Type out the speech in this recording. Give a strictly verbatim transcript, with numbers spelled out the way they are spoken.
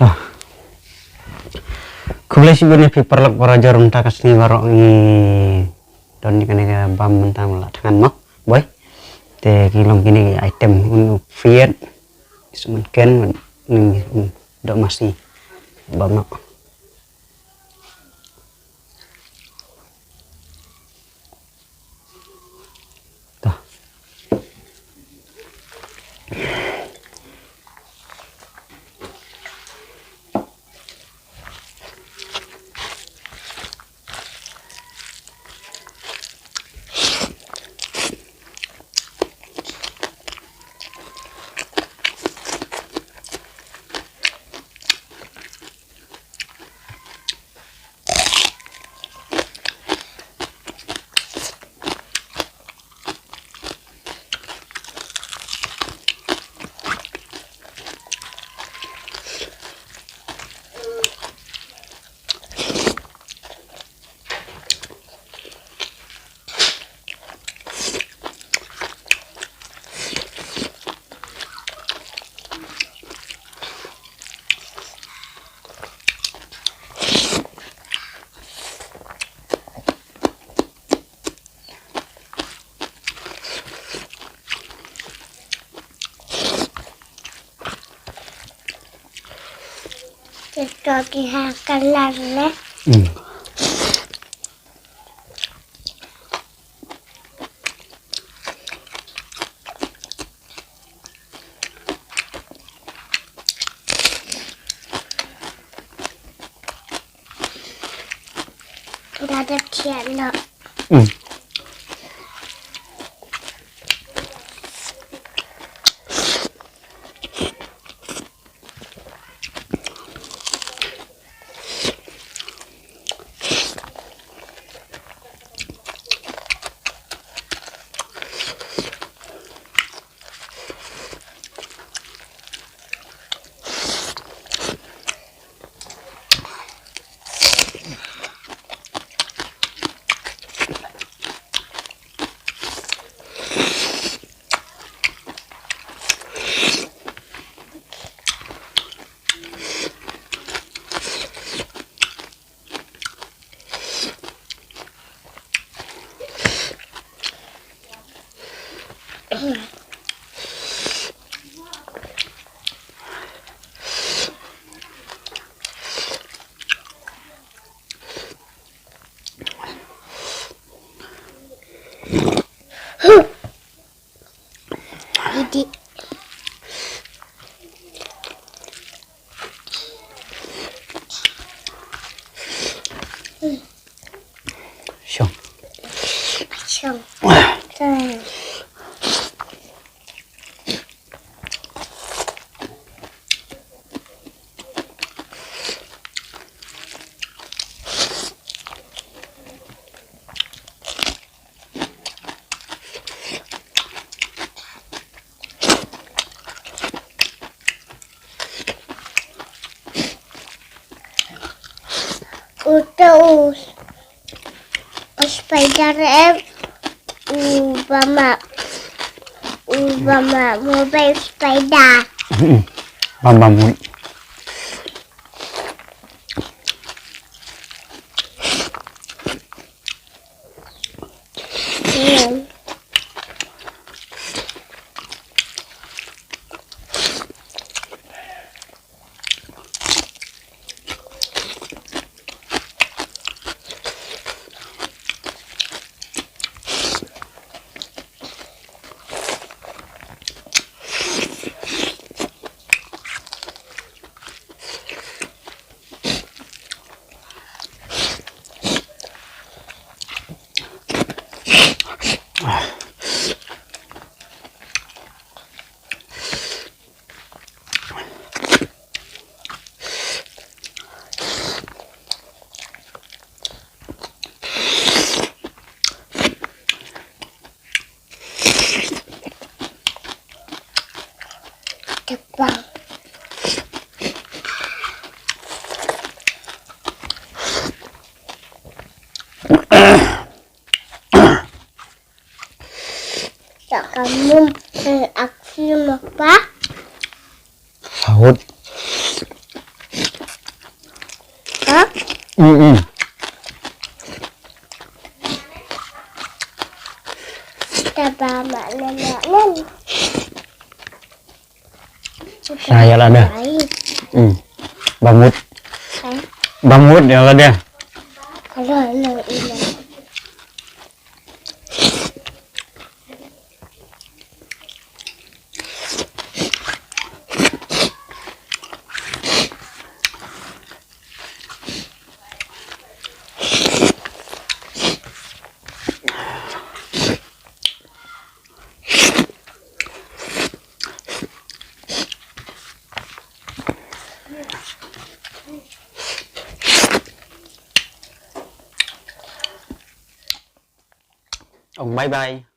Ah. Khublei shibun ïa phi paralok para jor mynta ka sngi baroh ngi don ïa kane ka bam mynta ma la thngan mo. Boi. Te ki long kine ki item un u fiat. Suman ken ning doh masi. Bam no. Ito ki ha kalan ne. Hmm. Dada tiak lo. Hmm. Idi. Shong. Shong. Uta u spider em u bama u bama mobile spider. Bam bam. Tepang. Sa kamu, eh, aksi mapa? Saut. Mm, mm. Taba ma na na nan. Sa ïa la da. Ai. Mm. Ba mut. Ai. Ba mut ïa la da. Hello, hello, hello. Ong bye bye.